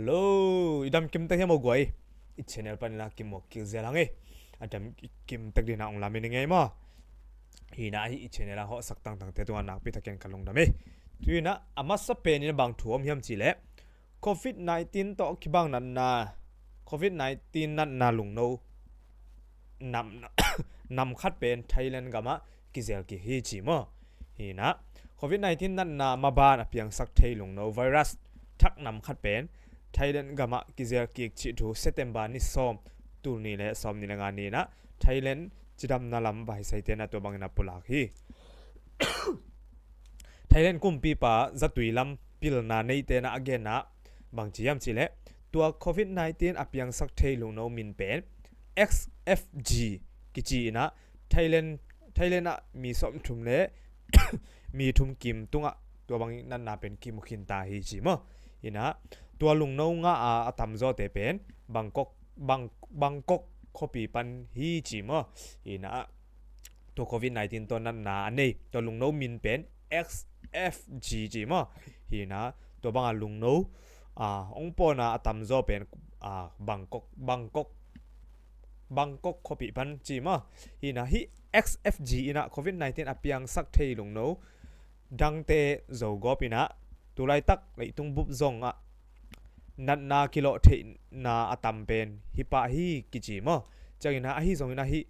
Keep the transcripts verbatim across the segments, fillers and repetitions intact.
Hello, i dam kim tek hiam aw guai? I channel panin a kimuak kik zel hang e. A dam kim tek dingin a ong lamen i ngei maw? Hi na, i channel a hawhsak tangtangte tungah nakpi takin ka lungdam e. Tu hi na, a masa penin a bang thu om hiam cih leh covid nineteen tawh kibang natna, covid nineteen natna lungno nam, nam khat pen Thailand gamah kizel kik hi ci maw? Hi na, covid nineteen natna maban a piangsak thei lungno virus thak nam khat pen Thailand gamah kizel kik cih thu September ni sawm, tul nih le sawm nih le nga ni na Thailand cidamna lam vaisaite na tua bangin a pulak hi. Thailand kumpipa zatui lam pilna neite na a genna bang ci hiam cih leh, tua covid nineteen a piangsak thei lungno min pen X F G kici in a Thailand, Thailand ah mi sawm thum le mi thum kim tungah tua bang natna pen kimu khin ta hi ci maw? Hi na, tua lungno ngah a a tamzawte pen Bangkok, Bang, Bangkok khuapi pan hi ci maw? Hi na, tua covid nineteen tawh natna a nei tua lungno min pen X F G ci maw? Hi na, tua banga lungno a ong pawna a tamzaw pen a Bangkok, Bangkok, Bangkok khuapi pan ci maw? Hi na, hih X F G in a covid nineteen a piangsak thei lungno dangte zogawp in a tulaitak leitung bup zongah natna kilawh theihna a tam pen hi pah hi kici maw? Ciangin a, ahi zongin a hih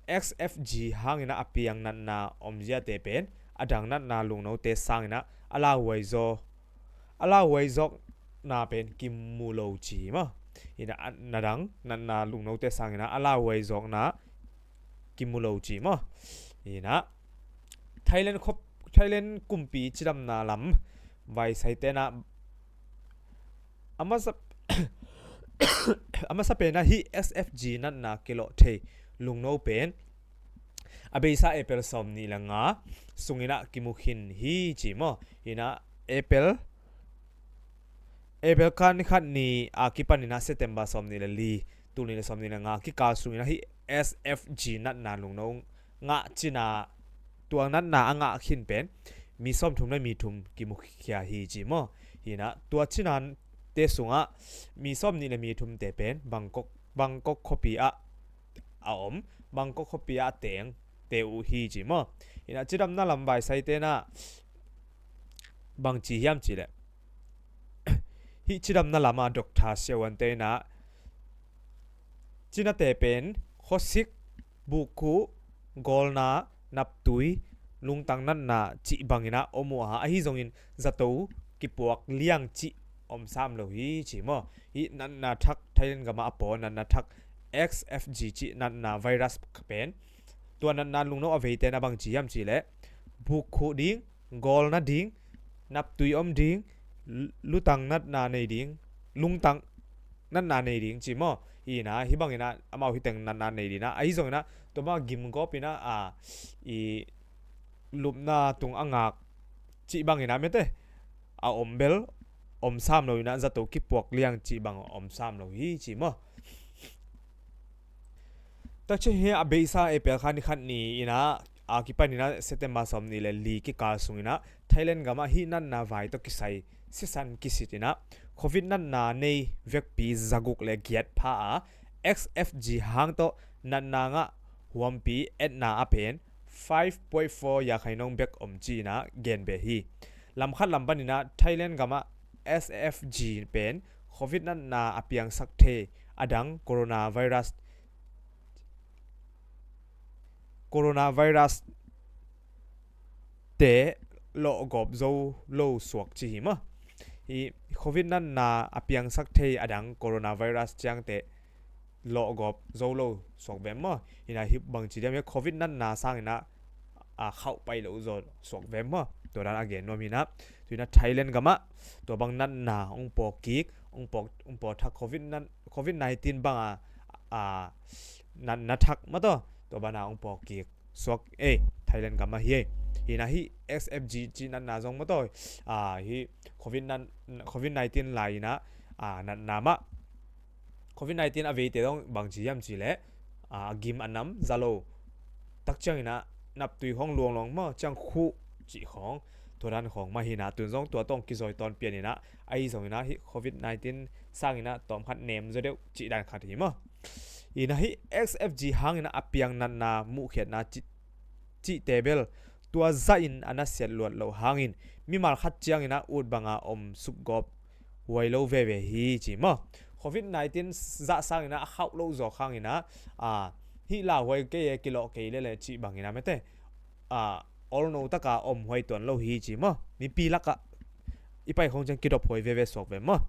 X F G hangin a a piang natna omziate pen a dang natna lungnote sangin a a lauhuai zaw, a lauhuai zawkna pen kimu lo ci maw? Hi na, a na dang natna lungnote sangin a a lauhuai zawkna kimu lo ci maw? Hi na, Thailand khop, Thailand kumpi cidamna lam vaisaite na a masa, a masa pen a hih X F G natna kilawh thei lungno pen a beisa April sawm nih le nga sungin a kimu khin hi ci maw? Hi na, April, April kha ni khat ni a kipanin a September sawm nih le li, tul nih le sawm nih le nga kikal sungin a hih X F G natna lungno ngah cina, tua natna a ngah khin pen mi sawm thum le mi thum kimu khia hi ci maw? Hi na, tua cinate sungah mi sawm nih le mi thumte pen Bangkok, Bangkok khuapi ah a om, Bangkok khuapi ah a teng te uh hi ci maw? Hi na, cidamna lam vaisaite na bang ci hiam cih leh, hih cidamna lamah doctor siahuante in a cinate pen khuasik, bukkhuh, gawlna, naptui, lungtang natna cih bangin a om uh a, ahi zongin zato kipuak liang cih om sam lo hi ci maw? Hih natna thak, Thailand gamah a paw natna thak X F G cih natna virus pen tua natna lungno a veite na bang ci hiam cih leh, bukkhuh ding, gawlna ding, naptui om ding, lu-, lutang natna nei ding, lungtang natna nei ding ci maw? Hi na, hih bangin a amau hih teng natna nei ding a, ahi zongin a tua bang gimgawp in a, a, i lupna tung a ngak cih bangin a mete a om bel om sam lo in a, zato kipuak liang cih bang om sam lo hi ci maw? Takciang hi a beisa April kha ni khat ni in a, a kipanin a September sawm nih le li kikal sungin a Thailand gamah hih natna vai tawh kisai sisan kisit in a covid natna nei vekpi zaguk le giat pha a, X F G hang tawh natna ngah huampi etna a pen five point four yakhai nong bek om ci in a gen beh hi. Lam khat lam panin a Thailand gamah X F G pen covid natna a piangsak thei a dang coronavirus, coronavirus te lawhgawp zo lo suak ci hi maw? Hi covid natna a piangsak thei a dang coronavirus ciangte lawhgawp zo lo suak vem maw? Hi na, hih bang ci diam hi, covid natna sangin a, a khauh pai lo zaw suak vem maw? Tua dan a gen nuam hi na. Tu hi na, Thailand gamah tua bang natna ong pawk kik, ong pawk, ong pawk thak covid nat-, covid nineteen bang a, a natna thak maw taw, tua bang a ong pawk kik suak ei, Thailand gamah hi ei. Hi na, hih X F G cih natna zong maw taw, a, hih covid nat-, covid nineteen lai in a, a, natna mah covid nineteen a veite zong bang ci hiam cih leh, a, a gim a nam za lo. Takciang in a naptui khawng luangluang maw, ciang khuh cih khawng, Tua dan khawng mah hi in ah, tun zong tua tawh kizawi tawn pian in ah, ahi zongin ah hih covid nineteen sangin ah tawmkhat nem zaw deuh cih dan khat hi maw. In ah hih X F G hangin ah a piang natna muhkhiatna cih, cihte bel tua zahin a nasiat luat loh hangin mimal khat ciangin ah ut banga om sukgawp huai lo veve hi ci maw. Covid nineteen zah sangin ah a khauh loh zawk hangin ah, a, hih lauhuai kei e, kilawh kei lele cih bangin ah mete, a, olno taka om huai tuan lo hi ci maw. Mipi lakah i pai khong ciang kidop huai veve suak ve maw.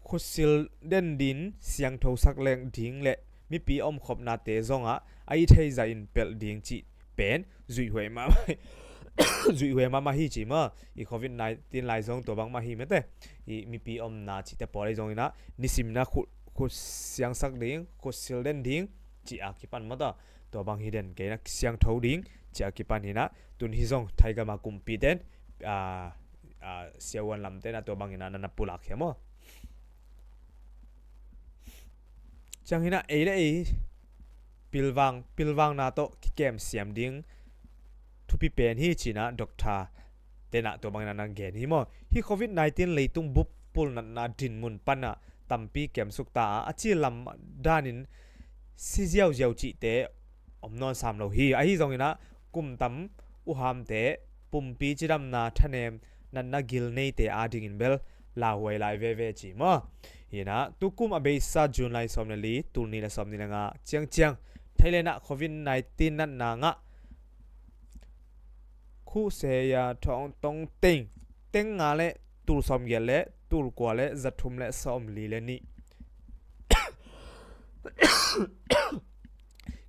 Khutsil den din, siangtho sak leng ding le mipi omkhopnate zongah a i thei zahin pelh ding cih pen zuihhuai mahmah, zuihhuai mahmah hi ci maw. I covid nineteen lai zong tua bangmah hi mete. I mipi omna cihte pawl ahi zongin ah nisim in ah khut, khut siangsak ding, khutsil den ding cih a kipan maw ta. Tua bang hi den kei in ah siangtho ding cih a kipan hi in ah, tun hi zong Thai gama kumpite'n, a, a, siavuan lamte'n ah tua bangin ah na na pulak hiam maw. Ciang hi in ah ei le ei pilvang, pilvangna tawh kikem siam ding thupi pen hi ci in ah doctor te'n ah tua bangin ah na gen hi maw. Hih covid nineteen leitung bup pulnatna dinmun pan ah tampi kemsuk ta a, a ci lam danin si ziauziau cihte om nawn sam lo hi. Ahi zongin ah kum tam uhamte pumpi cidamna thanem natna gil neite adingin bel lauhuai lai veve ci maw. Hi in ah tukum a beisa June lai sawm le li, tul nih le sawm nih le nga ciangciang Thailand ah covid nineteen natna ngah khuseia thawng tong teng, teng nga le tul sawm giat le tul kua le za thum le sawm li le nih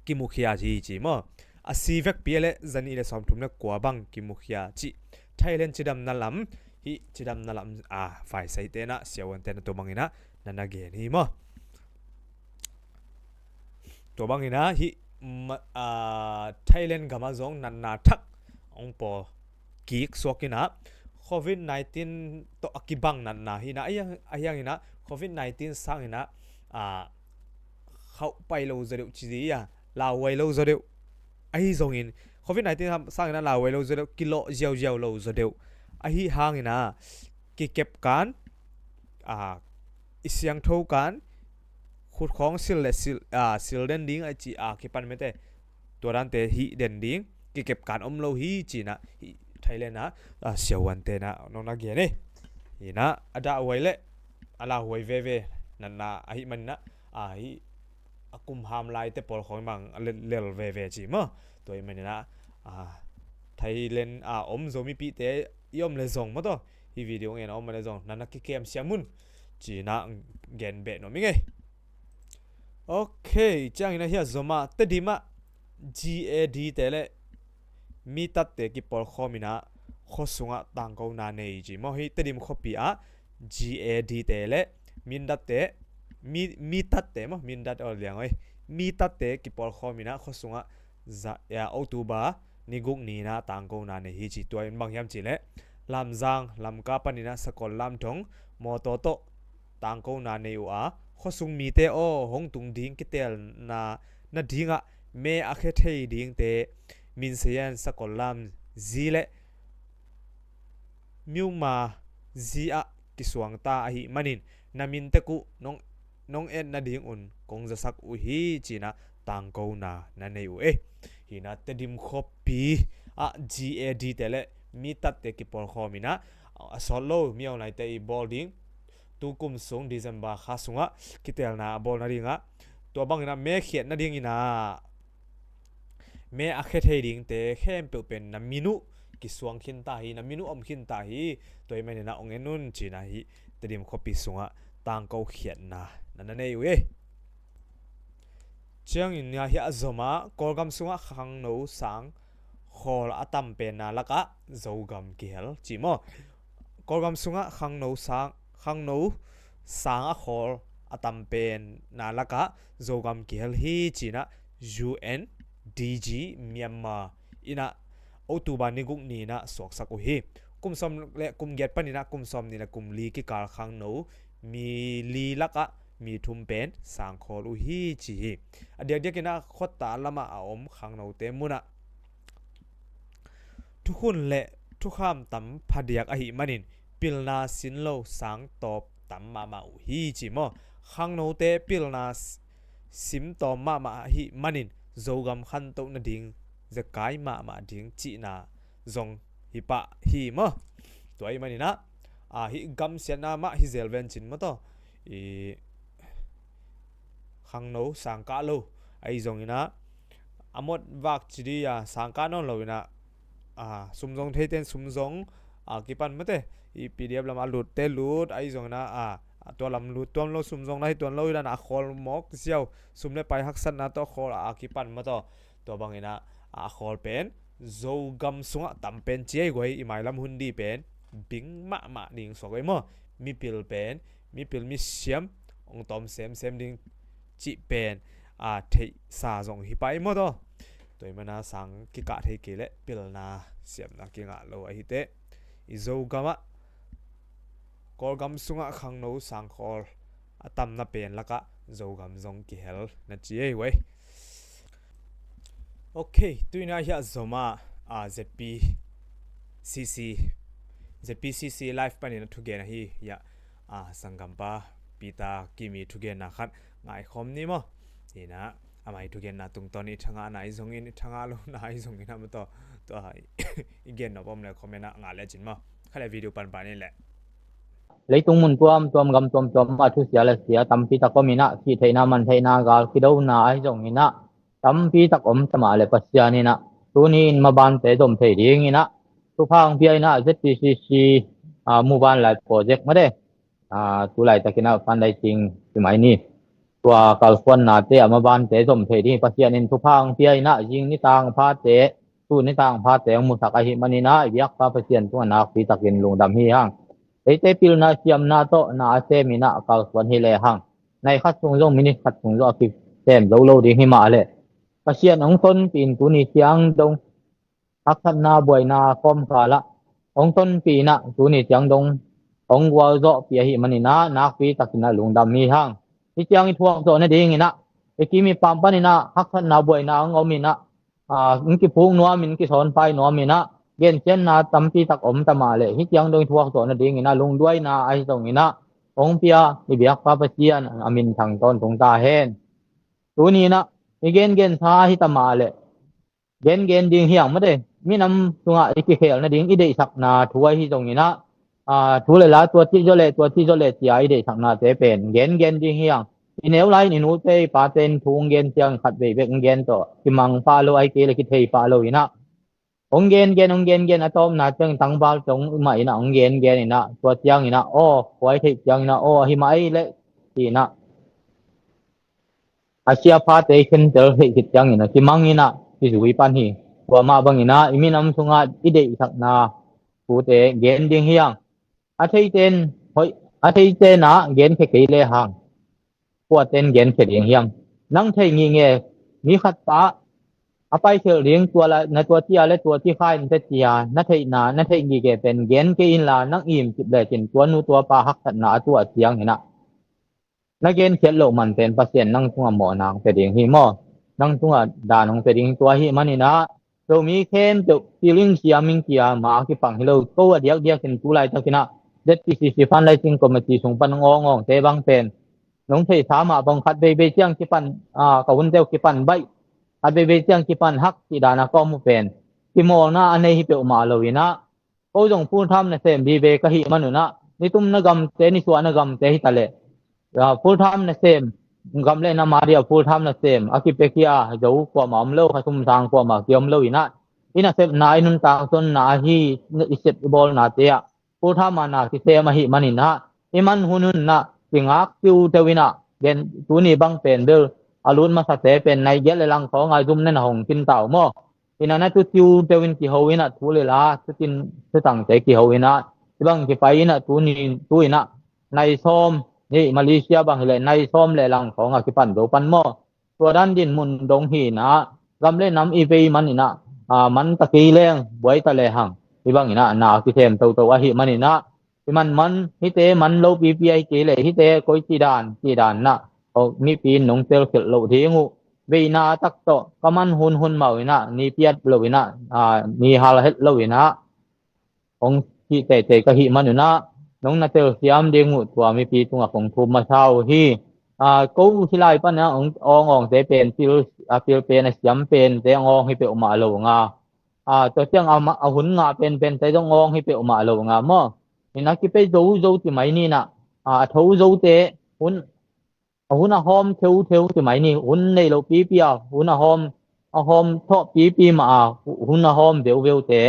kimukhia hi ci maw. A si vekpi le za nih le sawm thum le kua bang kimukhia cih Thailand cidamna lam, hih cidamna lam a, vai saite'n ah siavuante'n ah tua bangin ah na na gen hi maw. Tua bangin ah hih ma-, a, Thailand gamah zong natna thak hong pawl kik suak in ah covid nineteen tawh a kibang natna hi in ah, ahi hang, ahi hangin ah covid nineteen sangin ah, a, khauh pai lo zaw deuh ci zi a, lauhuai lo zaw deuh. Ahi zongin covid nineteen sangin ah lauhuai lo zaw deuh, kilawh ziauziau lo zaw deuh. Ahi hangin ah kikep kan, a, i siangtho kan, khutkhawng sil le sil, a, sil den ding a ci a kipan mete. Tua dante hih den ding, kikep kan om lo hi ci in ah hih Thailand ah, a, siavuante'n ah nong na gen e. Hi in ah a dahhuai le a lauhuai veve natna ahih manin ah, a, hih a kum ham laite pawl khawng bang a lel, lel veve ci maw. Tua ahih manin ah, a, Thailand a om Zomipihte i om le zong maw taw, hih video ngen a om le zong na na kikem siam un ci in ah gen beh nuam ing ei. Ok, ciangin ah hih a zom ah Tedim ah G A D te le mi tatte kipawlkhawm in ah khua sungah tangkona nei ci maw. Hih Tedim khuapi ah G A D te le Mindat te, mi, mi tatte maw, Mindat aw liang oi, mi tatte kipawlkhawm in ah khua sungah za, ya, October ni guk ni in ah tangkona nei hi ci. Tua in bang hiam cih leh Lamzang, Lamka panin ah Sakollam dong mawtaw tawh tangkona nei uh a, khuasung mite aw hong tung ding kitelna nadingah me a khia thei dingte Minseyan, Sakollam zi le Myuma zi ah kisuang ta ahih manin na min tek uh nong, nong et nadingun kong zasak uh hi ci in ah tangkona na nei uh e. Hi in ah Tedim khuapi ah G A D te le mi tatte kipawlkhawm in ah a sawt lo mi online te i bawl ding, tu kum sung December kha sungah kitelna a bawl nadingah, tua bangin ah me khiat nadingin ah me a khia thei dingte khempeuh pen na min uh kisuang khin ta hi, na min uh om khin ta hi. Tua ahih manin ah hong en un ci in ah hih Tedim khuapi sungah tangko khiatna na na nei uh e. Ciangin ah hih a zom ah Kawlgam sungah khangno sang khawl a tam penna lakah Zogam kihel ci maw. Kawlgam sungah khangno sang, khangno sang a khawl a tam penna lakah Zogam kihel hi ci in ah U N D G Myanmar in ah October ni guk ni in ah suaksak uh hi. Kum sawm le kum giat panin ah kum sawm nih le kum li kikal khangno mi li lakah mi thum pen sang khawl uh hi ci hi. A diakdiakin ah khuata lamah a om khangnote munah hun le thukham tam phadiak ahih manin pilna sin lo sang tawp tam mahmah uh hi ci maw. Khangnote pilna s- sim tawm mahmah ahih manin Zogam khantoh nading zekai mahmah ding cihna zong hi pah hi maw. Tua ahih maninah a, hih gamsiatna mah hi zel ven cin maw taw. I khangno sangkah lo ahi zonginah a mot vak ci di a sangkah nawn loinah a, sumzong theiten sumzong a kipan mate. I P D F lam a lutte lut ahi zonginah a, a tua lam lut tuam lo sumzong na hi tuan lo hi dan a khawl mawk ziau sum le pai haksatna tawh khawl a kipan maw taw. Tua banginah a khawl pen Zogam sungah tam pen ci ahi guai. I mailam hun di pen bing mahmah ding suak ahi maw. Mipil pen mipil misiam ong tawm semsem ding cih pen a, theihsa zong hi pah ahi maw taw. Tua ahih mana sang kikah thei kei leh pilna siamna kingah lo ahi teh. I Zogamah Kawlgam sungah khangno sangkhawl a tamna pen lakah Zogam zong kihel na ci ei wei. Ok, tuina hiah Zoma a, Z P C C Z P C C live panin a thugen ahi hiah a, sanggampa Peter Kimi thugenna khat ngaikhawm ni maw. Inah amah i thugenna tungtawn i thangahna i zongin i thangah lona i zongin a maw taw. Tua i gen nop om le comment ah ngah le cin maw. Kha le video panpan in le. Leitung mun tuamtuam gam tuamtuam ah thusia le sia tampi tak om inah sih theihna man theihna gal kidona ahi zonginah tampi tak om tamah le Pasian inah tuni in mabante zom thei dinginah thupha hong pia inah Z P C C a, muban lai project mate a, tulaitak inah fundraising timai ni. Tua kalsuannate a mabante zom thei ding Pasian in thupha hong pia inah zing nitang phate tu nitang phate hong musak ahih maninah i biakpa Pasian tungah nakpi takin lungdam hi hang. Eite pilna siamna tawh na a sem inah kalsuan hi le hang. Nai khat sung zong minit khat sung zong a kisem zo lo ding hi mah le Pasian hong tonpih in tuni siang dong haksatna buaina kawmkalah hong tonpih inah tuni ciang dong hong gualzawhpih ahih maninah nakpi takinah lungdam hi hang. Hih ciang i thuak zawh nadinginah i kim i pam paninah haksatna buaina hong om inah a, in kiphuk nuamin kisawnpai nuaminah gensiatna tampi tak om tamah le hih ciang dong i thuak zawh nadinginah lungduaina ahi zonginah hong pia i biakpa Pasian a min thang tawntung ta hen. Tuninah i gengensa ahi tamah le gengen ding hiang mate minam sungah i kikhel nading i deihsakna thu ahi zonginah a, thu le la tua cih zaw le tua cih zaw le cia i deihsaknate pen gengen ding hiang. I neu lai in i nute i pate in thu hong gen ciang khat vei bek hong gen tawh kimang pah lo ahi kei le kithei pah lo inah hong gengen hong gengen a tawpna ciang tangval tong mah inah hong gengen inah tua cianginah aw huai theih cianginah aw ahi mah ei le ci inah a sia phate i khentel theih khit ciangin a kimang inah kizui pan hi. Tua mah bangin ah i minam sungah i deihsakna thute gen ding hiang. A theiten hoih a theiten ah genkhia kei le hang puaten genkhia ding hiang. Nang theih ngihngeh mi khat pa a paikhelh ding tua la na tua tia le tua ti kha in te tia na theihna na theih ngihngeh pen gen kei inla nang im kip lecin tua nu tua pa haksatna a tuah ciangin ah na genkhiat loh manten Pasian nang tungah mawhna hong pia ding hi maw? Nang tungah dan hong pia ding hi tua ahih maninah Zomi khempeuh feeling siam in kia ma a kipang hi lo ko a diakdiakin tu laitakinah Z P C C fundraising committee sung pan ngawngawngte bang pen nong theihsa mah bang khat veivei ciang kipan ka hunte uh kipan baih khat veivei ciang kipan hak cih dana ka om uh pen kimawlna a nei hi peuhmah lo inah ko zong full time nasem vive ka hih manunah nitumna gamte nisuahna gamte hitaleh full time nasem gam le nam a dia full time nasem a kipia kia zo kuamah om lo kha sumsang kuamah kia om lo inah i nasepna i nuntak zonna ahi i sep i bawlnate ah full time a na kisem ahih maninah i man hun hunah kingak tiuteu inah gen tuni bang pen bel a lut masate pen nai giat le lang khawnga zum nena hong kintau maw? Inah na tu tiuteu in kiho inah thu le la thutin thutangte kiho inah i bang kipai inah tuni tu inah nai sawm ni Malaysia bang hileh nai sawm le lang khawnga kipan zo pan maw? Tua dan din mun dong hi inah gam le nam i vei man inah man ta kei leng buai ta le hang i bang inah na kisem toto ahih man inah i man man hite man lopipi ahi kei le hite koi cidan cidan nah mipi in nong telkhelh loh ding uh veina tak tawh ka man hun hun mah uh inah, ni piat lo inah, ni hal het lo inah hong hih teitei ka hih man unah, nong na telsiam ding uh tua mipi tungah kong thum masa uh hi. Ko hi lai panah awng awngte pen pil, a pil pen a siam pente awng hi peuhmah lo nga, tua ciang a hun ngah penpente zong awng hi peuhmah lo nga maw. Inah kipei zo zo ti mai ninah, a tho zote hun a hun a hawm theutheu ti mai ni. Hun nei lo pipi a hun a hawm, a hawm thawh pipi mah a hun a hawm veuveute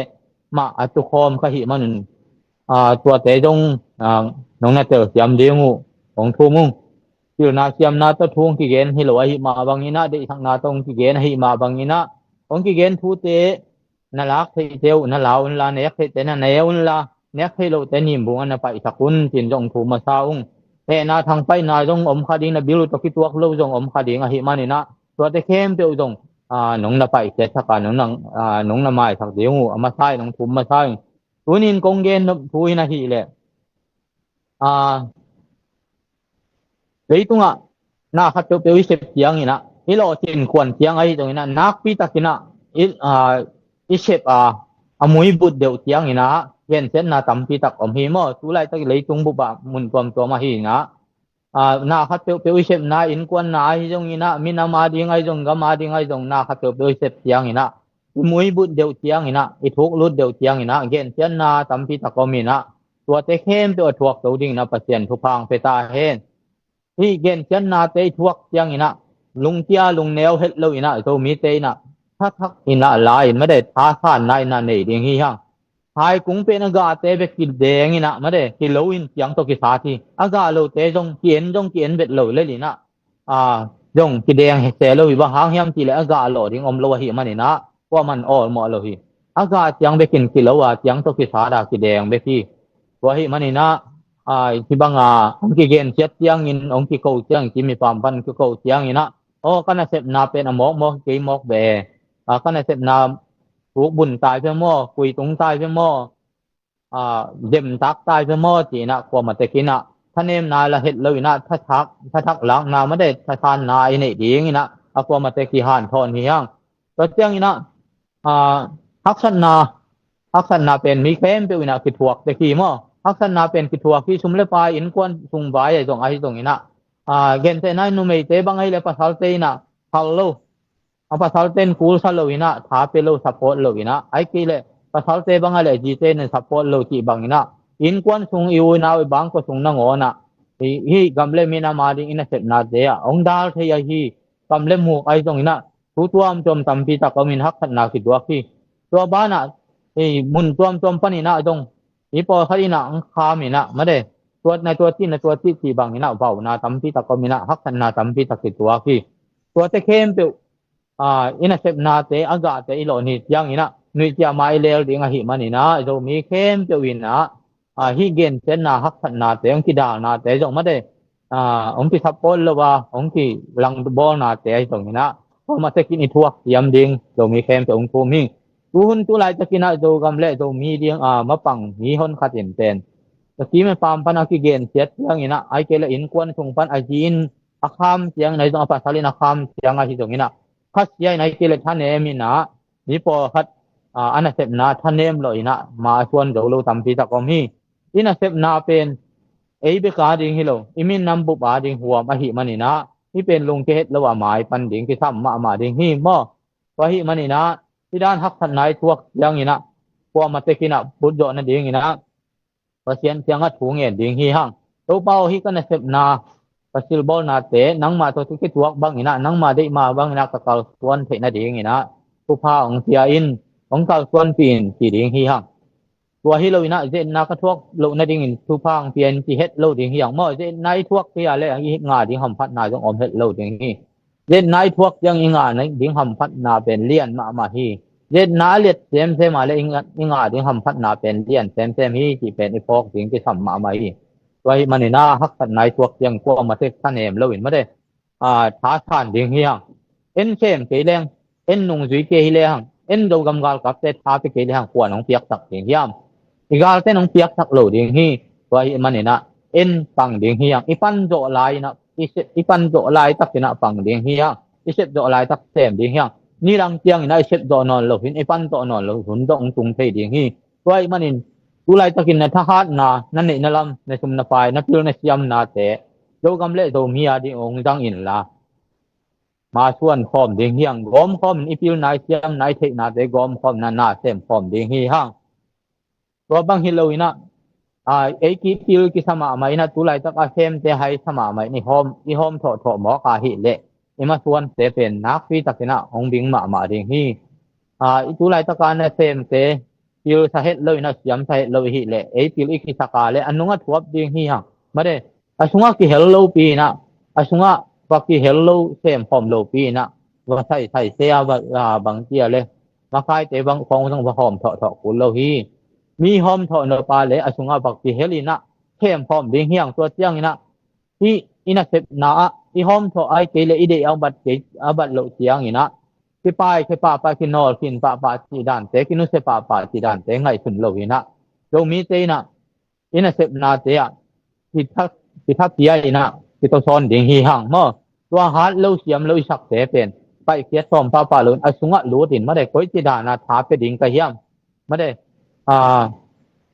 mah a tukhawm ka hih manun, tuate zong nong na telsiam ding uh hong thum ung. Pilna siamna tawh thu hong kigen hi lo ahih mah banginah, deihsakna tawh hong kigen ahih mah banginah, hong kigen thute na lak theihte uh na la unla, nek theihte na ne unla, nek theih lohte nimbung a na paihsak un, cin zong thu masa ung. Hehna thangpaihna zong om kha ding, na bil uh tawh kituak lo zong om kha ding ahih maninah, tuate khempeuh zong nong na paihsiatsak a, nong na maisak ding uh a masa in hong thu masa ung. Tunin kong gen thu in ahih leh, leitungah na khat peuhpeuh i sep cianginah, i lawh cinkhuan ciang ahi zonginah, nakpi takinah i sep a, a muibut deuh cianginah gensiatna tampi tak om hi maw. Tulaitak leitung bupah mun tuamtuam ahi inah, na khat peuhpeuh i sepna, innkuanna ahi zonginah, minam a ding ahi zong, gam a ding ahi zong, na khat peuhpeuh i sep cianginah, i muibut deuh cianginah, i thuklut deuh cianginah gensiatna tampi tak om inah, tuate khempeuh a thuak zo dinginah Pasian thupha hong pia ta hen. Hih gensiatnate i thuak cianginah lungkia lungneu het lo inah, Zomite inah thathak inah la in made, thasanna inah nei ding hi hang. Haikung pen a gahte bek kideng inah made, kilo in ciang tawh kisat hi. A gah lote zong ki-en zong ki-en bet lo lel inah, zong kideng se lo hi. Bang hang hiam cihleh a gah lawh ding om lo ahih maninah kuaman awlmawh lo hi. A gah ciang bekin kilo a, ciang tawh kisat a kideng bek hi. Tua ahih maninah hih banga hong kigensiat ciangin, hong kiko ciangin, kimipaam pan kiko cianginah, aw, ka nasepna pen a mawkmawk kei mawk ve, ka nasepna thukbun tai pia maw, kuitung tai pia maw, demtak tai pia maw, ci inah kuamah tekinah thanemna la het lo inah, thathak, thathak lakna made, thasanna i neih dinginah a kuamah tek i hanthawn hi hang. Tua cianginah haksatna, haksatna pen mi khempeuh inah kithuak tek hi maw. Haksatna pen kithuak hi, sum le pai, innkuan sung vai ahi zong ahi zonginah, gentehna in numeite bang ahih leh pasalte inah khal lo, a pasalte in kulsa lo inah, tha pia lo, support lo inah, ahih kei leh pasalte bang ahih leh zite in support lo cih banginah, innkuan sung, i u i nau, i bangkua sung nangawnah hih gam le minam a ding i nasepnate ah hong dal thei ahi, kam le muk ahi zonginah thu tuamtuam tampi tak om in haksatna kituak hi. Tua banah mun tuamtuam paninah zong i pawlkhat inah hong kham inah made, tua na tua cih, na tua cih cih banginah vauna tampi tak om inah haksatna tampi tak kituak hi. Tuate khempeuh i nasepnate, a gahte i lawh ni cianginah nuihciama i leel ding ahih maninah, Zomi khempeuh inah hih gensiatna, haksatnate, hong kidalnate zong made, hong kisupport lo a, hong kilangdubawlnate ahi zonginah kuamah tekin i thuak siam ding Zomi khempeuh hong thum hi. Tuhun tulaitakinah Zogam le Zomi ding a mapang mi honkhat in pen, a kimipaam pan a kigensiat cianginah, ahih kei leh innkuan sung pan a zi in a kham ciangin ahi zong, a pasal in a kham ciang ahi zonginah, khasia in ahih kei leh thanem inah, mi pawlkhat a nasepna thanem lawh inah ma a suan zo lo tampi tak om hi. I nasepna pen ei bek a ding hi lo, i minam bup a ding huam ahih maninah, hih pen lungkia het lo a mai pan ding kisam mahmah ding hi maw. Tua ahih maninah hih dan haksatna i thuak cianginah kuamah tekinah putzawh nadinginah Pasian kiangah thu ngen ding hi hang. Topa aw, hih ka nasepna, ka silbawlnate nangmah tawh ka kituak banginah, nangmah deih mah banginah ka kalsuan theih nadinginah thupha hong pia in, hong kalsuanpih in, ci ding hi hang. Tua hi lo inah, ze-etna ka thuak loh nadingin thupha hong pia in, ci het lo ding hi hang maw. Ze-etna i thuak kei a leh i ngah ding hamphatna zong om het lo ding hi. Ze-etna i thuak ciang i ngah ding hamphatna pen lian mahmah hi. Ze-etna a liat semsem a leh i ngah, i ngah ding hamphatna pen lian semsem hi, cih pen i phawk ding kisam mahmah hi. Tua ahih maninah haksatna i thuak ciang kuamah tek thanem loin made, thasan ding hi hang. En sem kei leng, en nungzui kei hi lehang, en Zogam galkapte tha pia kei lehang, kuan hong piaksak ding hiam? I galte in hong piaksak lo ding hi. Tua ahih maninah en pang ding hi hang. I pan zawh lai inah, i pan zawh laitakinah pang ding hi hang. i sep zawh laitak sem ding hi hang. Nidang ciangin ah i sep zawh nawn lo hi-in, i pan zawh nawn lo hun zong tung thei ding hi. Tua ahih manin tu laitakin na thahatna, na neihna lam, na sum na pai, na pil na siamnate Zogam le Zomi a ding hong zang inla, masuan khawm ding hi hang. Gawm khawmin i pilna, i siamna, i theihnate gawm khawmin ah na sem khawm ding hi hang. Tua bang hi lo-in ah, aa, ei kipil kisa mahmah in ah, tu laitak a semte haisa mahmah in i hawm, i hawm thawhthawh mawk ahih leh i masuante pen nakpi takin ah hong bing mahmah ding hi. Aa, i tu laitak a na semte pilsa het lo-in ah, siamsa het lo ahih leh, ei pil i kisak a leh a nungah thuap ding hi hang. Mate, a sungah kihel lopi in ah, a sungah va kihel lo, sem khawm lopi in ah, va saisai se a, va, aa, bang ci a leh, makaite bang khawng zong va hawm thawhthawh kul lo hi. Mi hawm thawh nop a leh a sungah va kihel in ah, sem khawm ding hi hang. Tua ciangin ah, hih i nasepna ah i hawm thawh, ahih kei leh i deih a bat kei, a bat loh ciangin ah, kipai khe pahpah, kinawl khin pahpah cih dante, kinusia pahpah cih dante ngaihsun lo-in ah, Zomite in ah i nasepnate ah kitha, kitha pia in ah kitawsawn ding hi hang maw. Tua hat lo, siam lo i sakte pen paihkhiat sawm pahpah lo-in a sungah lut in, mate, koici dan a tha pia ding ka hiam? Mate, aa,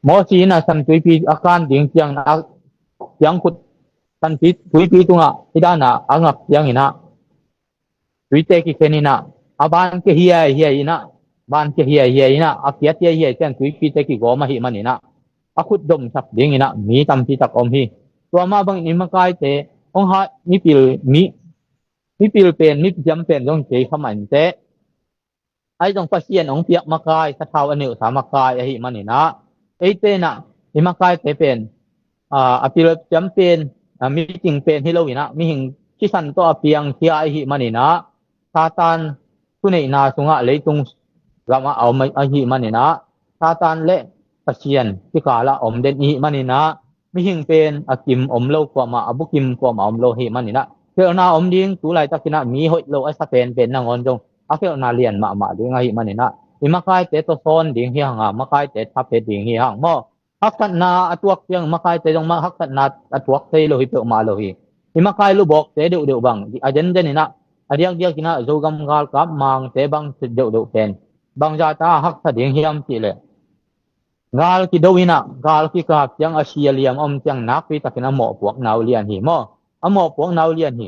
Mawsi in ah San Tuipi a kan ding ciangin ah, ciangkhut San Pi-, Tuipi tungah hih dan a a ngak ciangin ah, tuite kikhen in ah, a ban kia hiaihiai in ah, ban kia hiaihiai in ah, a kiat hiaihiai ciang tuipite kigawm ahih manin ah, a khut domsak dingin ah mi tampi tak om hi. Tua mah bangin i makaite hong hat, mipil, mi, mipil pen, mipil siam pen zong kei kha mah inteh, ahi zong Pasian hong piak makai, sathau a neuhsa makai ahih manin ah, eite in ah i makaite pen, aa, a pil siam pen, aa, micing pen hi lo-in ah, mihing sisan tawh a piangkhia ahih manin ah, Satan thuneihna sungah leitung gamah a om ahih manin ah, Satan le Pasian kikal ah om den ahih manin ah, mihing pen a kim om lo kuamah, a bukim kuamah om lo ahih manin ah, khelhna om ding. Tu laitakin ah mi hoih lo a sa penpen nangawn zong a khelhna lian mahmah ding ahih manin ah, i makaite tawsawn ding hi hang a, makaite tha pia ding hi hang maw. Haksatna a tuak ciang makaite zong mah haksatna a tuak thei lo hi peuhmah lo hi. I makai lubawkte deuhdeuh bang a zenzen in ah, a diakdiakin ah Zogam galkap mangte bang deuhdeuh pen bangzah ta haksa ding hiam cih leh, gal kido in ah, gal kikap ciang a si a liam a om ciang nakpi takin a mawhpuakna uh lian hi maw. A mawhpuakna uh lian hi.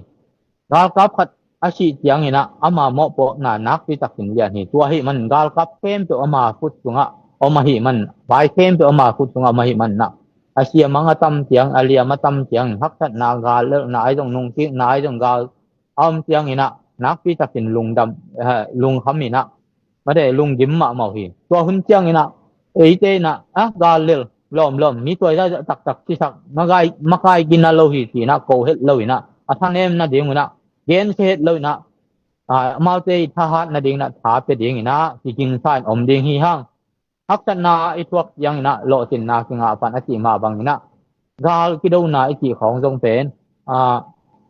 Galkap khat a sih ciangin ah ama mawhpuakna nakpi takin lian hi. Tua ahih manin galkap khempeuh ama khut sungah om ahih manin, vai khempeuh ama khut sungah om ahih manin ah, a siamang a tam ciang, a liam a tam ciang, haksatna, gal lelhna ahi zong, nungkikna ahi zong, gal a om ciangin ah nakpi takin lungdam, eh, lungkham in ah, mate, lunggim mahmah uh hi. Tua hun ciangin ah eite in ah, ah, gal lel lawmlawm, mi tuai zahzah taktak sisak, makai, makai gina lo hi ci-in ah ko het lo-in ah, a thanem nading un ah gensia het lo-in ah, aa, amaute i thahat nadingin ah tha pia dingin ah kigingsa in om ding hi hang. Haksatna i tuak ciangin ah lawhcinna kingah pan a cih mah bangin ah, gal kidona i cih khawng zong pen, aa,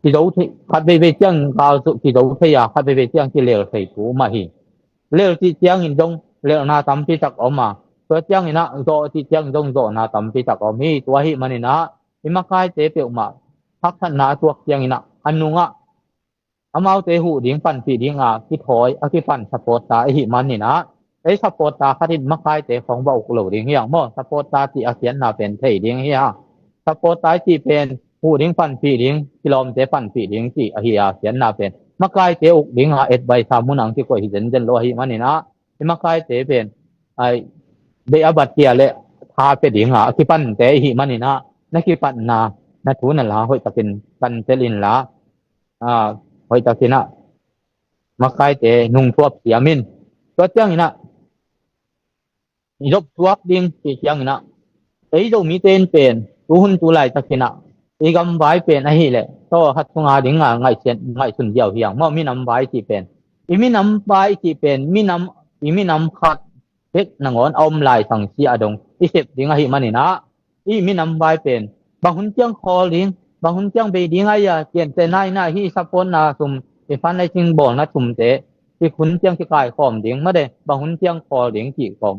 kizo thei, khat veivei ciang gal kizo thei a, khat veivei ciang kilel thei thu mah hi. Lel cih ciangin zong lelhna tampi tak om a, tua ciangin ah zawh cih ciangin zong zawhna tampi tak om hi. Tua ahih manin ah i makaite peuhmah haksatna a tuak ciangin ah a nungah amaute huh ding, panpih ding a kithawi, a kipan supporter ahih manin ah, ei supporter khat in makaite khawng va uk lo ding hi hang maw. Supporter cih a khiatna pen thei ding hi hang. Supporter i cih pen huh ding, panpih ding, kilawmte panpih ding cih ahi a, khiatna pen makaite uk ding a, adviser mun ah kikoih hi zenzen lo ahih manin ah, i makaite pen, ai, deih a bat kia leh tha pia ding a, a kipante ahih manin ah, na kipatna, na thu na la hoih takin kan tel inla, aa, hoih takin ah makaite nungthuap siam in. Tua ciangin ah i zop suak ding cih ciangin ah, ei Zomite in pen tu hun tu laitakin ah i gam vai pen ahih leh tawh khat sunga ding a ngaihsun, ngaihsun ziau hi hang maw. Minam vai cih pen, i minam vai cih pen minam, i minam khat bek nangawn a om lai sang sia dong i sep ding ahih manin ah, i minam vai pen bang hun ciang khawl ding, bang hun ciang bei ding a, ia, cian te nai na hi, supportna sum, i fundraising bawlna sumte, i hun ciang kikaikhawm ding, mate, bang hun ciang khawl ding cih khawng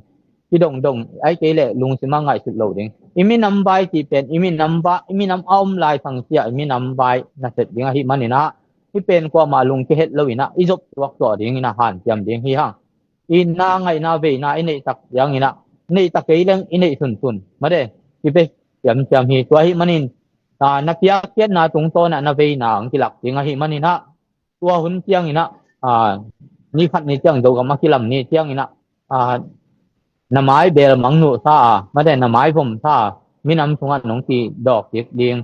kidongdong, ahih kei leh lungsim a ngaihsut lo ding. I minam vai cih pen i minam vai, i minam a om lai sang sia i minam vai na sep ding ahih manin ah, hih pen kuamah lungkia het lo inah i zop tuak tuah ding inah hanciam ding hi hang. I na ngaihna veina i neihtak ciang inah, neihtak kei leng i neih sunsun mate, i pe ciamciam hi. Tua ahih manin, aa, na piakkhiatna tungtawnah na veina ang kilak ding ahih maninah, tua hun cianginah, aa, ni khat ni ciang Zogam a kilam ni cianginah, aa, na mai beel mang nuhsa a, mate na mai vomsa a, minam sungah nong kidawk kik ding,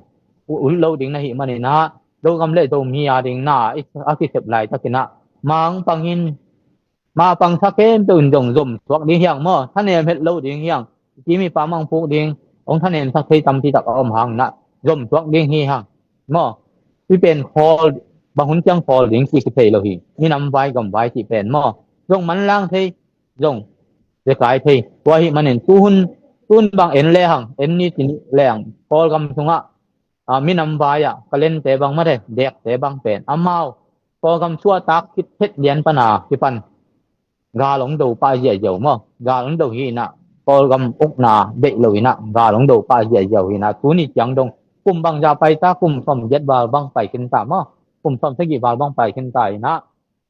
u-, ut lo ding na hih maninah, Zogam le Zomi a ding na i, a kisep laitakinah, mang pangin, ma pangsa khempeuh in zong zom suak ding hiang maw, thanem het lo ding hiang, i mipa mang puk ding, hong thanemsak thei tampi tak a om hanginah, zom suak ding hi hang maw. Hih pen khawl, bang hun ciang khawl ding ci kithei lo hi. Minam vai gam vai cih pen maw, zong manlang thei, zong zekai thei. Tua ahih manin tuhun, tuhun bang en lehang, en ni ci ni lehang, Kawlgam sungah, aa, minam vai-ah kalente bang mate, dekte bang pen amau Kawlgam suahtak khit het lian pana kipan gal hong do pah ziahziah uh maw. Gal hong do hi inah, Kawlgam ukna deih lo inah gal hong do pah ziahziah uh inah, tuni ciang dong kum bangzah pai ta, kum sawm giat val bang pai khin ta maw, kum sawm sagih val bang pai khin ta inah,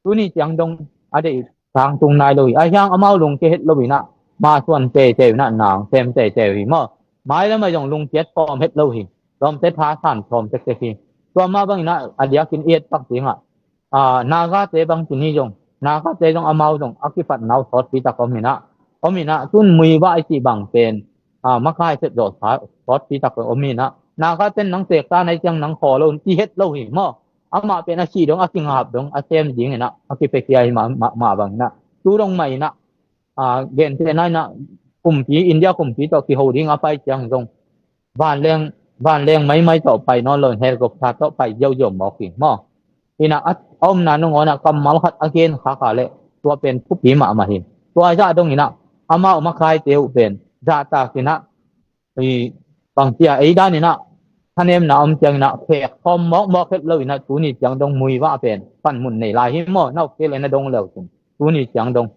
tuni ciang dong a deih tangtung nai lo hi. Ahi hang amau lungkia het lo inah, ma suan teitei uh inah, nang sem teitei uh hi maw. Mailam ah zong lungkiat sawm het lo hi. Lawmte thasan sawm tektek hi. Tua mah bang inah a diakin i et pak dingah, aa, Nagate bang ci ni zong, Nagate zong amau zong a kipatna uh sawtpi tak om inah, om inah, tun Muivah i cih bang pen, aa, makai sep zawh sa-, sawtpi tak om inah, Nagaten nang sekta nai ciang nang khawl lo un ci het lo hi maw. Amah pen a sih dong, a kingap dong, a sem ding inah a kipiakhia hi mah, mah, mah bang inah, tu dong mah inah, aa, gentehna inah, kumpi, India kumpi tawh kiho ding a pai ciang zong vanleng, vanleng maimai tawh pai nawn lo in, helicopter tawh pai ziauziau mawk hi maw. Inah a, a omna nangawnah kammal khat a gen khak a leh tua pen thupi mahmah hi. Tua zah dong inah amau makaite uh pen zahtak inah, i, bangcia ei dan inah thanemna om ciang inah khek khawm mawkmawk het lo inah, tuni ciang dong Muivah pen panmun nei lai hi maw. Na uk kei le na dong leu cin, tuni ciang dong.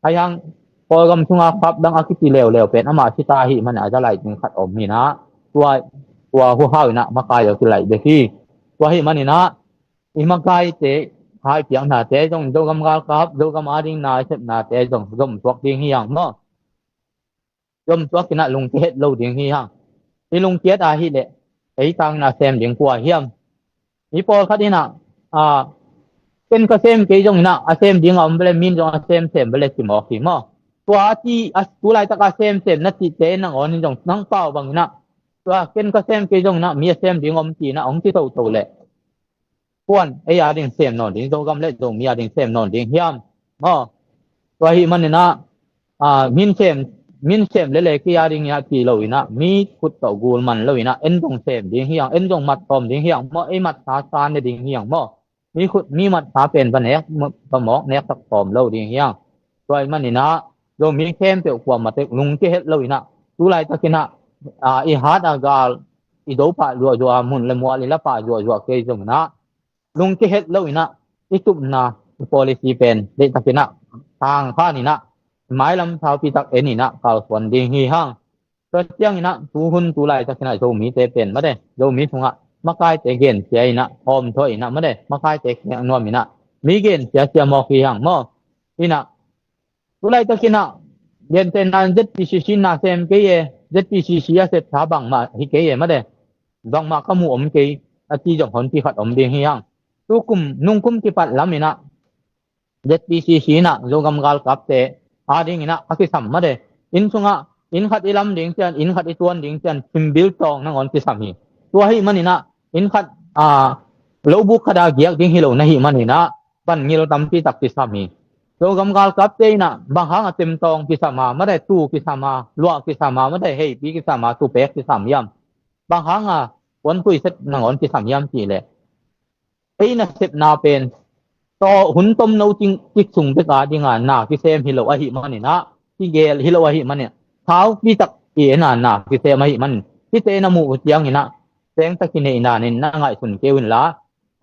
Ahi hang Kawlgam sunga kap dang a kici leuleu pen amah sita ahih manah a za lai ding khat om hi inah, tua, tua huhau inah makai a kilaih bek hi. Tua ahih maninah i makaite haipiaknate zong, Zogam galkap, Zogam a ding na i sepnate zong zom suak ding hi hang maw. Zom suak inah lungkia het lo ding hi hang. I lungkiat ahih leh ei tang inah sem ding kua hiam? Mi pawlkhat inah, aa, ken ka sem kei zong inah a sem ding a om vele, min zong a semsem vele ci mawk hi maw. Tua a ci, a, tu laitak a semsem na cihte nangawn in zong nang pau bang inah, tua ken ka sem kei zong inah mi a sem ding om ci inah hong ci toto leh, kuan ei a ding sem nawn ding, Zogam le Zomi a ding sem nawn ding hiam maw. Tua ahih maninah, aa, min sem, min sem lele kei a ding inah ci lo inah, mi khut tawh gul man lo inah, en zong sem ding hi hang, en zong mat sawm ding hi hang maw, ei matsa sa ne ding hi hang maw. Mi khut, mi matsa pen va nek, va mawk nek sak sawm lo ding hi hang. Tua ahih maninah Zomi khempeuh kuamah tek lungkia het lo inah, tu laitakinah, aa, i hat a gal, i do pah zuahzuah, mun le mual i la pah zuahzuah kei zong inah, lungkia het lo inah, i tupna, i policy pen deihtakinah tangkhan inah, mailam saupi tak en inah kalsuan ding hi hang. Tua ciang inah tuhun tu laitakinah Zomite pen mate, Zomi sungah makaite gensia inah, hawmthaw inah mate, makaite khek nuam inah, mi gensia sia mawk hi hang maw. Inah tu laitakinah gentehna in ZPCC na sem kei e, ZPCC a sepsa bangmah hi kei e mate, bangmah ka mu om kei a ci zong honpi khat om ding hi hang. Tukum, nungkum kipat lam inah ZPCC inah Zogam galkapte a ding inah a kisam mate, inn sungah inn khat i lam ding cian, inn khat i tuan ding cian, thimbil tawng nangawn kisam hi. Tua ahih maninah inn khat, aa, lobuk khat a giak ding hi lo na hih maninah, pan ngil tampi tak kisam hi. Zogam galkapte inah bang hanga temtawng kisam a mate, tu kisam a, luah kisam a mate, heipi kisam a, tupek kisam hiam? Bang hanga puanpui set nangawn kisam hiam cih leh, ei nasepna pen tawh hun tomno cik sung bek a dinga na kisem hi lo ahih maninah, kigel hi lo ahih maninah, saupi tak i en a na kisem ahih manin, hihte na muh uh ciang inah, sengtak i neihna in na ngaihsun kei un la,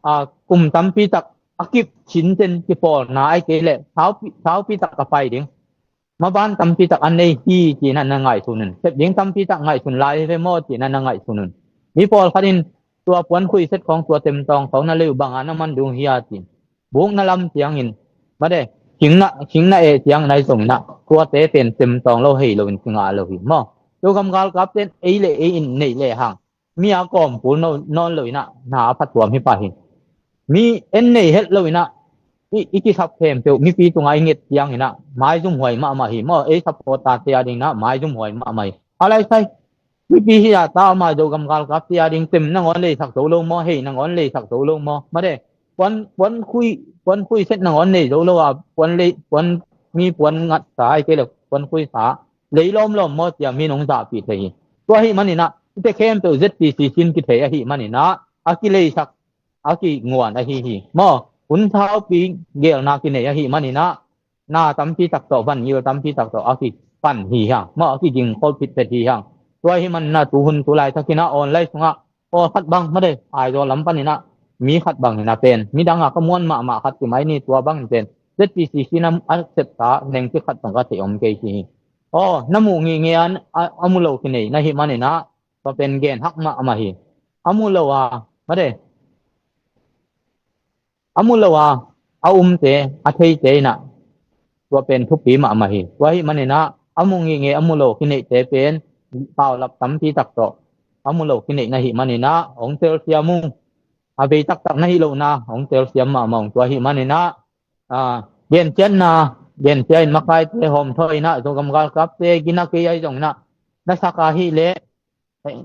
aa, kum tampi tak a kip cincin kipawlna ai kei leh saupi, saupi tak ka pai ding. Maban tampi tak a nei hi ci inah na ngaihsun un. Sep ding tampi tak ngaihsun lai hi ve maw ci inah na ngaihsun un. Mi pawlkhat in Tua puan khuih set khawng, tua temtawng khawng na lei uh banga na man ding uh hia ci. Buk na lam ciangin, mate, khing na, khing na eh ciangin ahi zongin ah, tuate pen temtawng lo hei loin kingah lo hi maw. Zogam galkapte in ei le ei in neih lehang, mi a kawmpul nawn loin ah na a phatuam hi pah hi. Mi en nei het loin ah, i, i kisap khempeuh mipi tungah i nget ciangin ah maizumhuai mahmah hi maw. Ei supporter-te a dingin ah maizumhuai mahmah hi. A lai sai, mipi hi a ta ama, Zogam galkapte a ding tem nangawn leisak zo lo maw, hei nangawn leisak zo lo maw, mate, puan, puan khuih, puan khuih set nangawn nei zo lo a, puan lei, puan, mi puan ngatsa ai kei le puan khuihsa lei lawmlawm maw cia mi nong zahpih thei hi. Tua ahih manin ah hihte khempeuh ZPCC in kithei ahih manin ah a kileisak, a kinguan ahi hi maw. Hun saupi gelna kinei ahih manin ah na tampi tak tawh, van ngil tampi tak tawh a kipan hi hang maw, a kigingkhol phitphet hi hang. Tua ahih manin ah tuhun tu laitakin ah online sungah aw khat bang, mate, Aizawl lam panin ah mi khat bangin ah pen, midang a ka muan mahmah khat ci mai ni, tua bangin pen ZPCC in a sepsa nengcik khat zong ka theih om kei ci hi. Aw, na muh ngitnget a, a mu lo kinei na hih manin ah tua pen gen hak mahmah hi. A mu lo a, mate, a mu lo a, a umte, a theite in ah tua pen thupi mahmah hi. Tua ahih manin ah a mu ngitnget, a mu lo kineihte pen paulap tampi tak tawh a mu lo kineih na hih manin ah hong telsiam ung. A bei taktak na hih lohna hong telsiam mahmah ung. Tua ahih manin ah, a, genciatna, gencia in makaite hawmthawh in ah, Zogam galkapte gina kei ahi zongin ah, na sak ahih leh,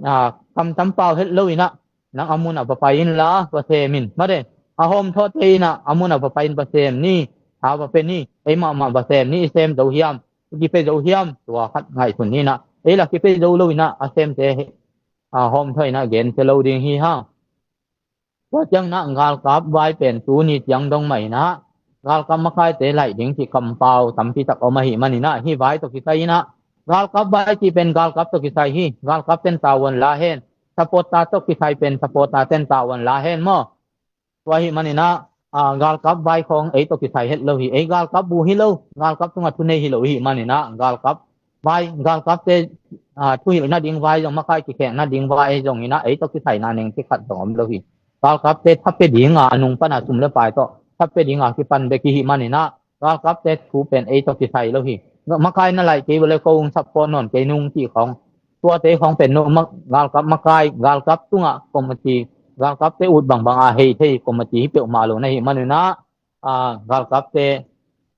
a, kamtam pau het loin ah nang a mun ah va pai inla va sem in, mate, a hawmthawhte in ah a mun ah va pai in va sem ni, a va pe ni, ei mahmah va sem ni. I sem zo hiam, i kipia zo hiam, tua khat ngaihsun ni in ah. Ei la kipia zo loin ah a semte, a, hawmthawh in ah gencia lo ding hi hang. Tua ciangin ah galkap vai pen tuni ciang dong mah in ah galkap makaite laih ding cih kampau tampi tak om ahih manin ah, hih vai tawh kisai in ah galkap vai cih pen galkap tawh kisai hi. Galkapte in tavuan la hen. Supporter tawh kisai pen supporter-te in tavuan la hen maw. Tua ahih manin ah, a, galkap vai khawng ei tawh kisai het lo hi. Ei galkap bu hi lo, galkap tungah thunei hi lo ahih manin ah galkap vai, galkapte, a, thuhilh nading vai zong, makai kikhek nading vai zongin ah ei tawh kisaina nengcik khat zong om lo hi. Galkapte tha pia ding a, a nung pan a sum le pai tawh tha pia ding a kipan bek ahih manin ah galkapte thu pen ei tawh kisai lo hi. Makai na laih kei uh leh ko hong support nawn kei nung cih khawng, tuate khawng pen no ma-, galkap makai, galkap tungah committee, galkapte ut bangbang a hei thei committee hi peuhmah lo na hih manin ah, a, galkapte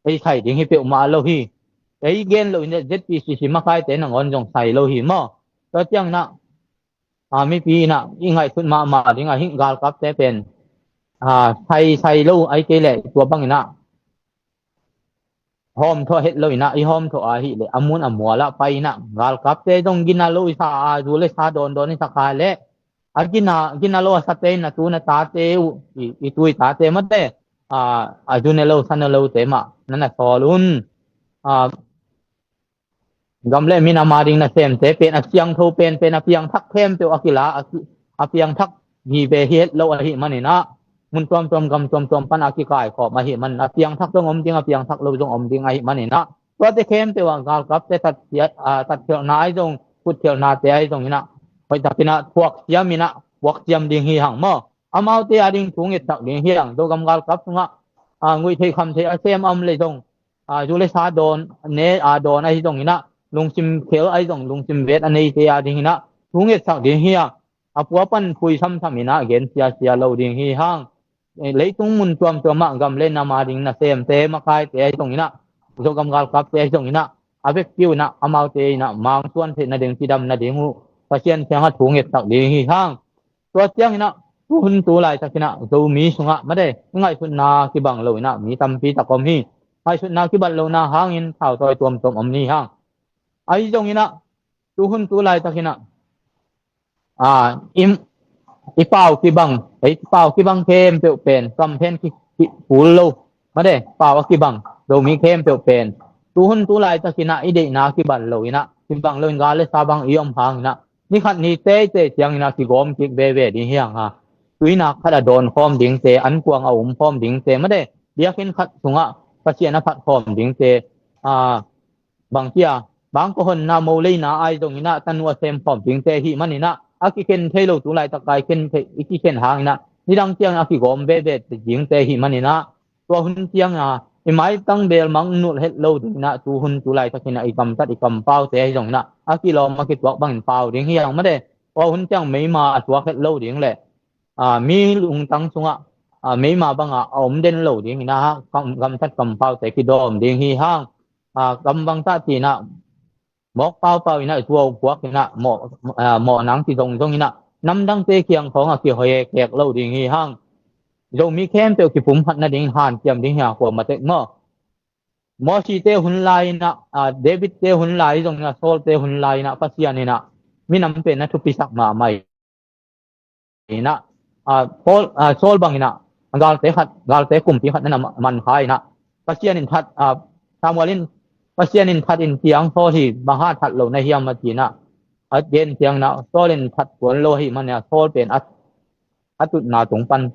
ei sai ding hi peuhmah lo hi. Ei gen loin ZPCC makaite nangawn zong sai lo hi maw. Tua ciangin ah, a, mipi in ah i ngaihsut mahmah ding ah hih galkapte pen, a, sai, sai lo ahih kei leh tua bangin ah hawmthawh het loin ah, i hawmthawh ahih leh a mun a mual ah pai in ah, galkapte zong gina lo i sa a, zu le sa dawndawn i sa kha leh, a gina, gina lo a sate in a tu in a tate uh, i, i tu i tate, mate, a, a zu ne lo sa ne lote mah na na sawl un. A, gam le minam a ding nasemte pen a siangtho penpen, a piangthak khempeuh a kila, a ki-, a piangthak hi ve hi het lo ahih manin ah, mun tuamtuam, gam tuamtuam pan a kikaikhawm ahih manin, a piangthak zong om ding, a piangthak lo zong om ding ahih manin ah, tuate khempeuh ah galkapte tatsia-, a, tatkhialhna ahi zong, kutkhialhnate ahi zongin ah hoihtakin ah thuaksiam in ah, thuaksiam ding hi hang maw. Amaute a ding thu ngetsak ding hi hang. Zogam galkap sungah, a, nguih theih kham theih a sem a om leh zong, a, zu le sa dawn, ne a dawn ahi zongin ah, lungsim khel ahi zong, lungsim vet a neite a dingin ah thu ngetsak ding hi a, a pua pan phui samsam in ah gen siasia lo ding hi hang. Eh, leitung mun tuamtuam ah gam le nam a ding nasemte, makaite ahi zongin ah, Zogam galkapte ahi zongin ah, a vekpi un ah amaute in ah mangsuan theih nading, cidam nading uh Pasian kiangah thu ngetsak ding hi hang. Tua ciangin ah, tu hun tu laitakin ah Zomi sungah, mate, i ngaihsutna kibang lo in ah mi tampi tak om hi. Ngaihsutna kibang lohna hangin thautawi tuamtuam om ni hang. Ahi zongin ah, tu hun tu laitakin ah, a, i, i pau kibang, ei pau kibang khempeuh pen kamphen ki, ki, kul lo, mate, pau a kibang Zomi khempeuh pen tu hun tu laitakin ah i deihna kibang lo in ah, kibang lo in, gal le sa bang i om hangin ah, ni khat ni teitei ciangin ah kigawm kik veve ding hi hang a. Tuinak khat a dawn khawm dingte, ankuang a um khawm dingte, mate, biakinn khat sungah Pasian a phat khawm dingte, a, bang cia, bang kawhonna moleina ahi zongin ah tanu a sem khawm dingte ahih manin ah, a kikhen thei lo, tu laitaka i khen thei, i kikhen hangin ah nidang ciangin a kigawm veve dingte ahih manin ah, tua hun ciangin ah i maitang bel mang nulh het lo dingin ah, tu hun tu laitakin ah i gamtat i kampaute ahi zongin ah a kilawm a kituak bangin pau ding hi hang mate. Tua hun ciang meima a tuak het lo ding le, aa, mi lungtang sungah, aa, meima bangah a om den lo dingin ah, kam, gamtat kampaute kidawm ding hi hang. Aa, kam bangtah ci-in ah mawk paupau in ah, zuau puak in ah, mawh, aa, mawh nang kizongzong in ah, namdangte kiang khawng a kihoi kek lo ding hi hang. Zomi khempeuh kipumkhat nading hanciam ding hi hang, kuamah tek maw. Mosite hun lai in ah, aa, Davidte hun lai zongin ah, Saulte hun lai in ah, Pasian in ah minam pen a thupisak mahmah in ah, aa, Saul, aa, Saul bangin ah galte khat, galte kumpi khat na na man kha in ah, Pasian in that, aa, Samuel in, Pasian in that in ciang Saul hi, bang hang that lo na hiam a ci-in ah a gen ciangin ah, Saul in that tuan lo ahih manin ah, Saul pen a, a tutna tung pan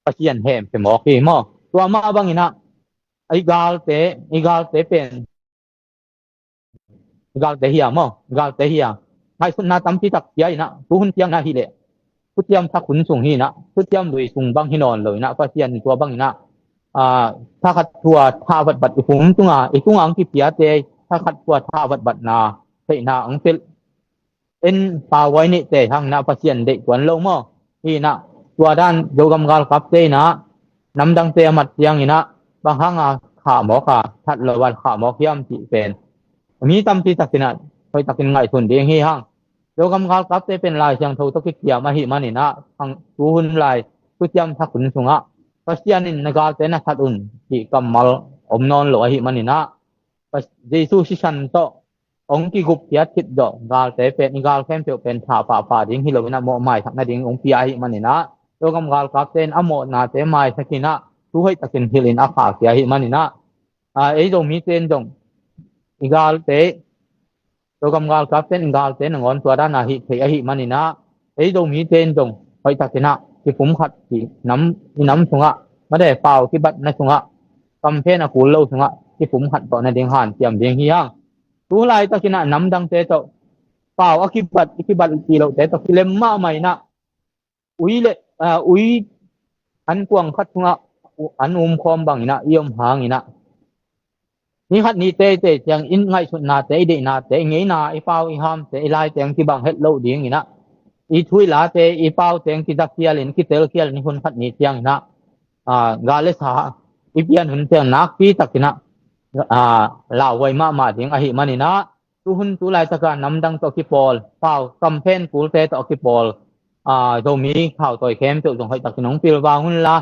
Pasian hemkhia mawk hi maw. Tua mah bangin ah i galte, i galte pen, i galte hi a maw, i galte hi a, ngaihsutna tampi tak pia in ah, tu hun ciangin ah hi leh, thuciam thak hun sung hi in ah, thuciam lui sung bang hi nawn lo in ah, Pasian in tua bangin ah, aa, thakhat thu a thah vatvat i pum tungah, i tungah hong kipiate thakhat thu a thah vatvatna theihna hong pia in, pahuai neihte hang in ah Pasian deih tuan lo maw. Hi in ah, tua dan Zogam galkapte in ah namdangte a mat ciangin ah, bang hang a khah mawk a, that lo a khah mawk hiam cih pen mi tampi takin ah hoih takin ngaihsun ding hi hang. Zogam galkapte pen Lai Siangtho tawh kikiam ahih manin ah, tu hun lai, thuciam thak hun sungah Pasian in na galte na that un cih kammal om nawn lo ahih manin ah, Pas-, Jesu sisan tawh hong kigupkhiat khit zawh galte pen, i gal khempeuh pen thah pahpah ding hi lo in ah, mawh maisak nading hong pia ahih manin ah, Zogam galkapte in a mawhnate maisak in ah, thu hoih takin hilh in a khahkhia ahih manin ah, aa, ei Zomite in zong i galte, Zogam galkapte in i galte nangawn tua dan a hih theih ahih manin ah, ei Zomite in zong hoih takin ah kipumkhat, i nam, i nam sungah mate, pau kibatna sungah, kamphen a kul lo sungah kipumkhat tawh nading hanciam ding hi hang. Tu laitakin ah namdangte tawh pau a kibat, i kibat i cih lohte tawh kilem mahmah in ah, ui le, aa, ui an kuang khat sungah an umkhawm bangin ah i om hangin ah, ni khat ni teitei ciang i ngaihsutnate, i deihnate, i ngeina, i pau i hamte, i laite hong kibang het loh dingin ah, i thu i late, i paute hong kizakkhial in, kitelkhial in, hun khat ni ciangin ah, aa, gal le sa i pian hun ciang nakpi takin ah, aa, lauhuai mahmah ding ahih manin ah, tu hun tu laitaka namdang tawh kipawl, pau, kamphen kulte tawh kipawl, aa, Zomi thautawi khempeuh zong hoih takin hong pilvang un la,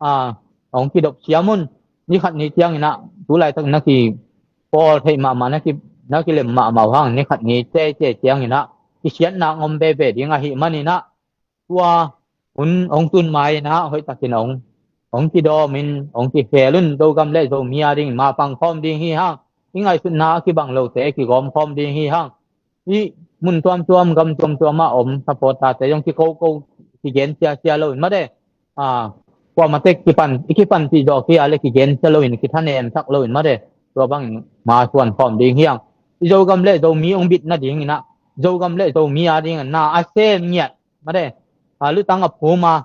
aa, hong kidop siam un. Ni khat ni ciangin ah, tu laitak na kipawl theih mahmah, na ki, na kilem mahmah uh hang, ni khat ni teitei ciangin ah kisiatna hong om veve ding ahih manin ah, tua hun hong tun mai in ah hoih takin hong, hong kidawm in, hong kikhel un. Zogam le Zomi a dingin mapang khawm ding hi hang. I ngaihsutna a kibang lote kigawm khawm ding hi hang. I mun tuamtuam, gam tuamtuam ah om supporter-te zong kikoko, kigen siasia lo in mate, aa, kuamah tek kipan, i kipan cih zawh kia le kigen sia lo in, kithanem sak lo in mate, tua bangin masuan khawm ding hi hang. I Zogam le Zomi hong bit nadingin ah, Zogam le Zomi a dingin na a sem ngiat mate, aa, lutang a phum a,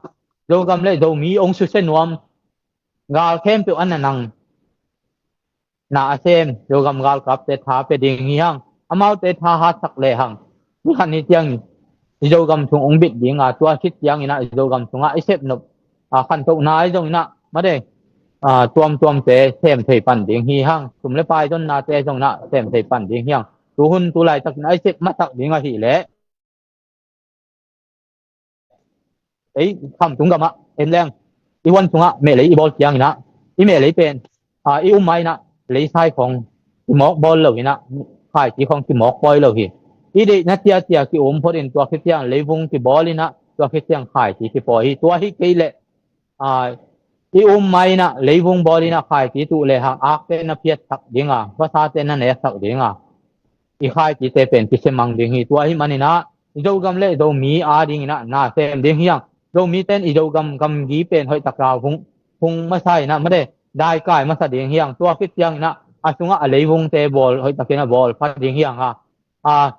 Zogam le Zomi hong susia nuam, gal khempeuh a na nang, na a sem Zogam galkapte tha pia ding hi hang. Amaute tha hatsak lehang, ni khat ni ciangin i Zogam sung hong bit ding a, tua khit ciangin ah i Zogam sungah i sepnop, aa, khantohna ahi zongin ah mate, aa, tuamtuamte sem thei pan ding hi hang. Sum le pai zonnate zongin ah sem thei pan ding hi hang. Tu hun tu laitakin ah i sep masak ding ahih leh, ei Khamtung gamah en leng, i huan sungah mehlei i bawl ciangin ah, i mehlei pen, aa, i um mai in ah, leisai khawng kimawk bawl lo in ah, khaiti khawng kimawk pawi lo hi. I deihna ciacia ki-um phot in, tua khit ciang leivung kibawl in ah, tua khit ciang khaiti kipawi hi. Tua hi kei leh, aa, i um mai in ah leivung bawl in ah khaiti tuh lehang, akte na phiatsak ding a, vasate na neksak ding a, i khaitite pen kisia mang ding hi. Tua ahih manin ah i Zogam le Zomi a dingin ah na sem ding hi hang. Zomite in i Zogam gamgi pen hoih taka hung, hung masa in ah mate, daikai masa ding hi hang. Tua khit ciangin ah a sungah a leivungte bawl, hoih takin a bawl pha ding hi hang a, aa,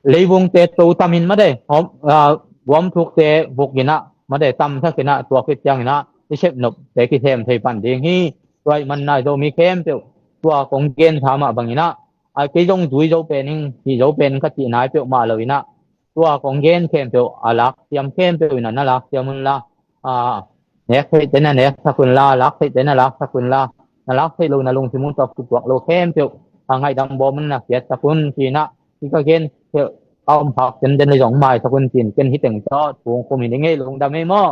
leivungte to tamin mate, hom, ah, guam thukte vuk inah mate, tam thak inah, tua khit ciang inah i sepnopte kisem thei pan ding hi. Tua ahih man inah Zomi khempeuh tua kong gen sa mah bang inah, a, kei zong zui zo pen ing, hi zo pen ing ka cih nai peuhmah lo inah, tua kong gen khempeuh a lak siam khempeuh inah na lak siam unla, a, nek theihte na nek sak unla, lak theihte na lak sak unla, na lak theih lo na lungsim uh tawh kituak lo khempeuh a, ngaihdam bawm un na kiat sak un ci inah, hi ka gen peuh a om phak tenden le zong maisak un ci-in ken hi teng tawh thu kong khum hi ning ei, lungdam ei maw.